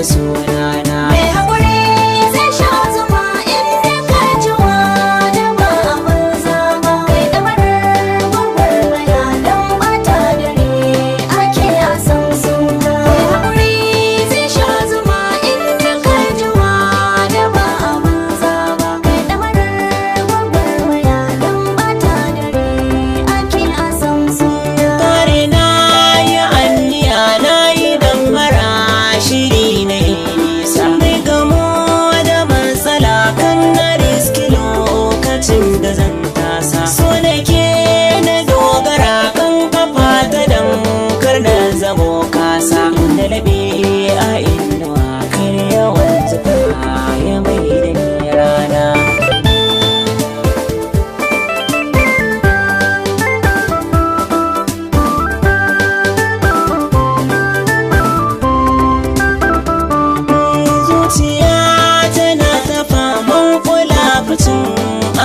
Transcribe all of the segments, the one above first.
amsa sunana. Mai haƙuri zai sha zuma inda ka jiwa da ba a banza ba. Kai ɗamarar gwagwarmaya don ɓata dare ake a san suna. Mai haƙuri zai sha zuma inda ka jiwa da ba a banza ba. Kai ɗamarar gwagwarmaya don ɓata dare ake a san suna. Kare na yi anniya na yi mara shiri na yi nisa. Mai gamo da matsala kan na riski lokacin da zan tasa. So nake na dogara kan kafa ta dan kar na zamo kasa. Na laɓe a inuwa kar yawan zufa ya mai da ni rana. Zuciya tana ta faman kula ficin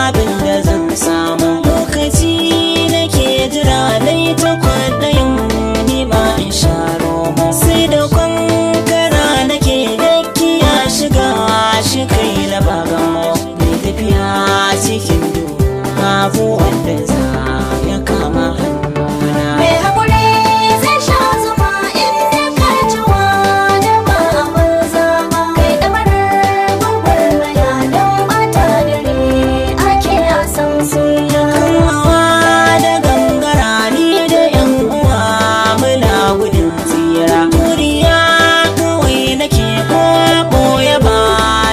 abin da zan samu. Lokaci nake jira nai ta kwaɗayin nima in sha romo. Sai da kwankara nake dakiya shiga shi kai na bagamo. Mai tafiya cikin duhu babu wanda za ya kama hannuna. Mai haƙuri zai sha zuma inda ka jiwa da ba a banza ba. Kai ɗamarar gwagwarmaya don ɓata dare ake a san suna. Hawa da gangara ni da yan uwa muna gudun tsira. Turiya kawai nake ko ɓoye ba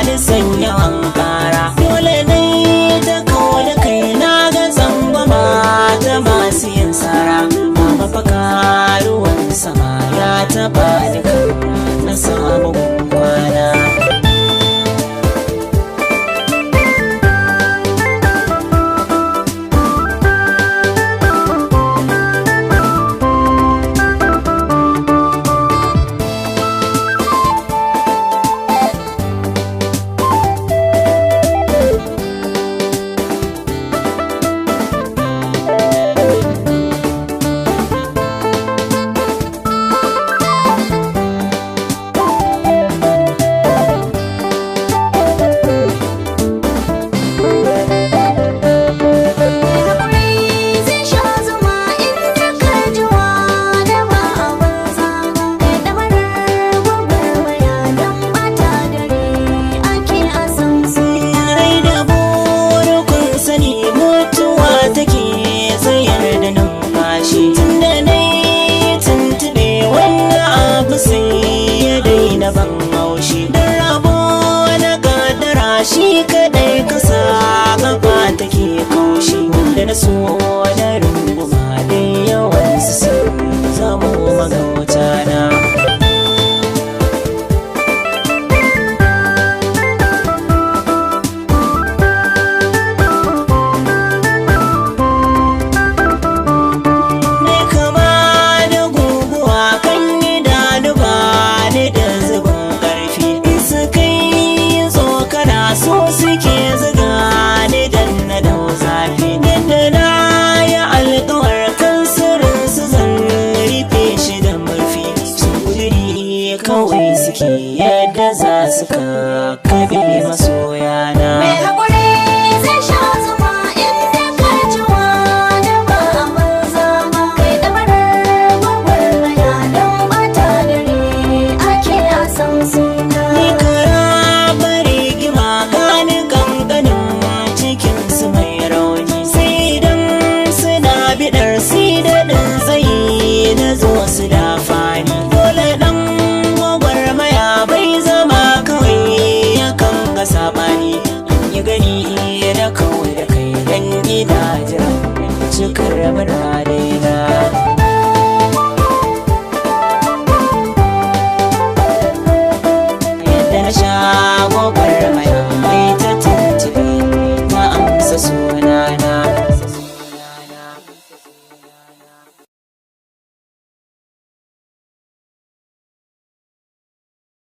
ni san yawan kara. Dole dai ta kawo da kai na ga tsangwama ta masu yin sara. Ba mafaka ruwan sama ya taɓa ni kan na samu kwana. Mai haƙuri zai sha zuma inda ka jiwa da ba a banza ba. Kai ɗamarar gwagwarmaya don ɓata dare ake a san suna. Rai da burukun sani mutuwa take tsayar da numfashi. Tunda na yi tuntuɓe wannan abu sai ya daina ban haushi. Don rabo na kaddara shi kaɗai kasa kafa take kaushi. Wanda na so na runguma dai yawansu sun zamo magauta na. Ne kama da guguwa kan idanu ba ni da zubin ƙarfi. In su kai tsokana so suke zuga ni dan na dau zafi. Yadda na yi alƙawar kan sirrin su zan rufe shi da murfi. Su kuduri kawai suke yadda za su kakkaɓe masoyana. Mai haƙuri zai sha zuma inda ka jiwa da ba a banza ba. Kai ɗamarar gwagwarmaya don ɓata dare ake a san suna. Ni kara bari gima gani kankanin cikin su mai rauni. Sai idan suna bidar si daɗin tsayi na zo su da fani. Dole ɗan gwagwarmaya bai zama kawai yakan ga saɓani. In yi gani na kawai da kai dan ina jiran cikar muradaina.